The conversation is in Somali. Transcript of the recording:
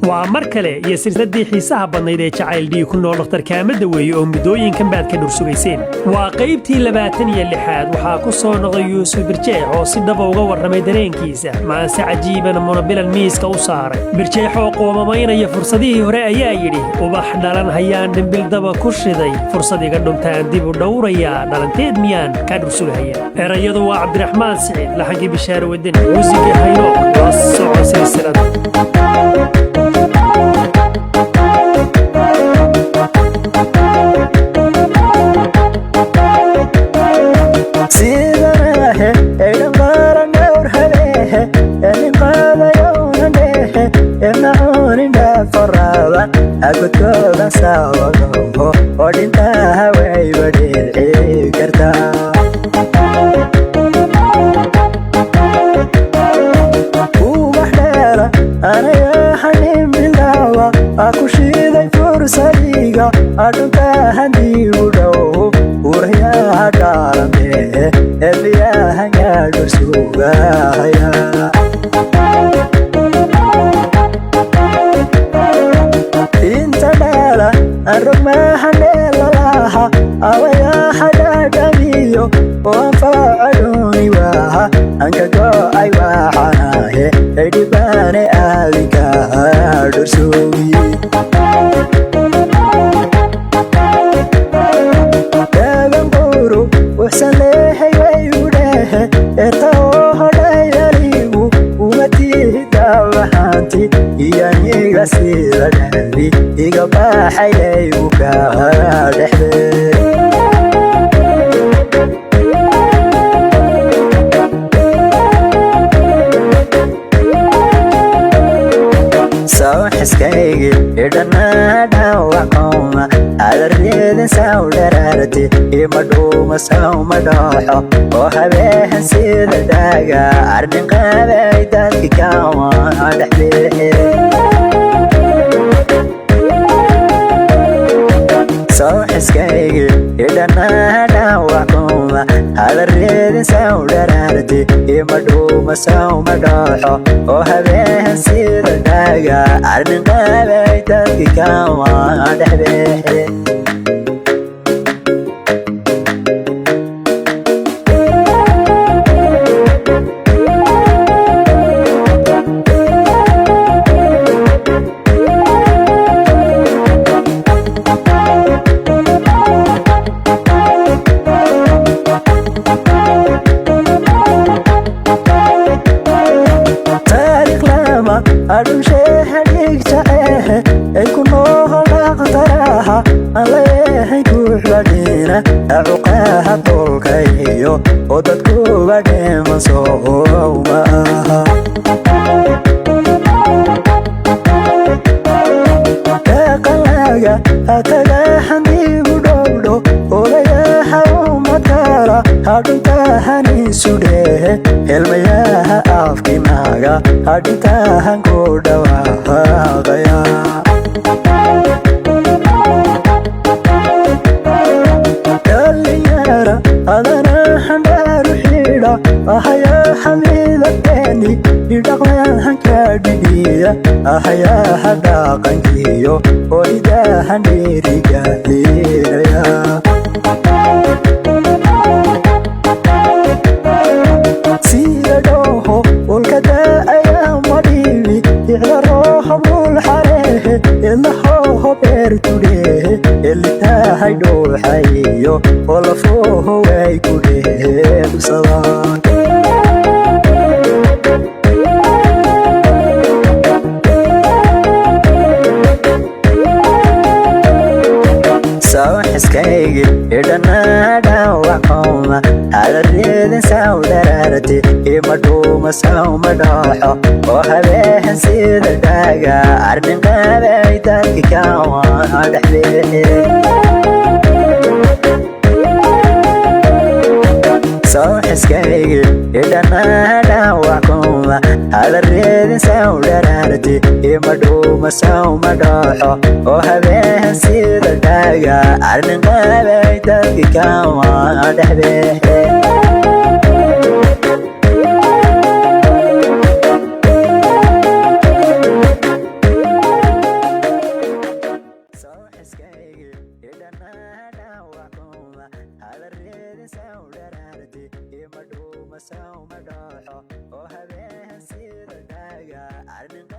Waa mar kale iyo silsiladdii xiisaha badnayd ee Jacayl Dhiig ku Nool Dhakhtar Kaamada weeye oo muddooyinkan baad ka dhursugayseen. Waa qaybtii 26aad. Waxaa ku soo noqday Yuusuf Birjeex oo si dhaba uga warramay dareenkiisa, maanse cajiibana Munabilan miiska u saaray. Birjeex oo qoomamaynaya fursadihii hore ayaa yidhi: "Ubax dhalan hayaan dhimbildaba ku shiday, fursad iga dhuntaan dib u dhowrayaa, dhalanteed miyaan kaa dhursugahaya?" Erayadu waa Cabdiraxmaan Siciid, laxankii Bishaare Wadani, muusigii Hayno. La soco silsilada. Sidanahe eydhan qaranawr habehe enin qaadayowna dhehe emacunin dhaaforaaba agodkooda sawagoho oo dhintaha wayba dhilci kartaa. Ubax dheela anayaa xanin bilaawa a ku shiiday fursadiga adhuntahan diigu dhow uryaha dhaalamee ebiyahan gaadhur sugahaya. Inta dheela anrogmahandheelalaha awayaha dhadhamiyo oo anfaacadhuni waaha anka go'ay waxanahe eydhibaane aadinka dhursugi. Dhaban quru wuxsan leehay way u dhehe erta oo hodhayaligu uma tihi daawaxaanti iyaniga sida dhabi iga baxayaygu kaa dhexde. Sawxiskaygi idhanaa dhaawacoma adarreedin saw dharaarti ima dhuuma sawma dhooxo oo habeen sida dhaaga ardhin qaabay dadki kawa dhexbeexe. Sawxiskaygi idhanaa dhaawacoma adarreedin saw dharaarti ima dhuuma sawma dhooxo oo habeen sida dhaaga ardhin qaabay dadki kawa dhexbeexe. Taariikh lama adhunsheehadhig jacehe ay ku nool dhaqtaraha aan leeyahay guuxbadhina acuqaha dolkayo oo dadkuba dhiman sooma aha. Dhaqanlaga atagahan dibu dhowdho odayaha umadkala hadhuntahan isudhehe helmayaha afkinaga hadhintahan ku dhawaaqaya. Dhalinyara adana xandhaaru xidha ahayaha midabkeeni idhaqmahan kaadhigiya ahayaha dhaqankiyo oo idahan dhiirigalinaya. Sida dhoho ulka da'aya madhibi icda roho bulxarehe idlahoho beertudhehe elitahay dhuuxayo oo lafoho way ku dheebsadaan. Sawxiskaygi idhanaa dhaawacoma adarreedin saw dharaarti ima dhuuma sawma dhooxo oo habeen sida dhaaga ardhin qaabay dadki kawa dhexbeexe. Sawxiskaygi idhanaa dhaawacoma adarreedin saw dharaarti ima dhuuma sawma dhooxo oo habeen sida dhaaga ardhin qaabay dadki kawa dhexbeexe. Idhanaa wax kuma hadareedin saw dharaarti ima dhuuma, saw ma dhooxo oo habeen sida dhaaga arnin.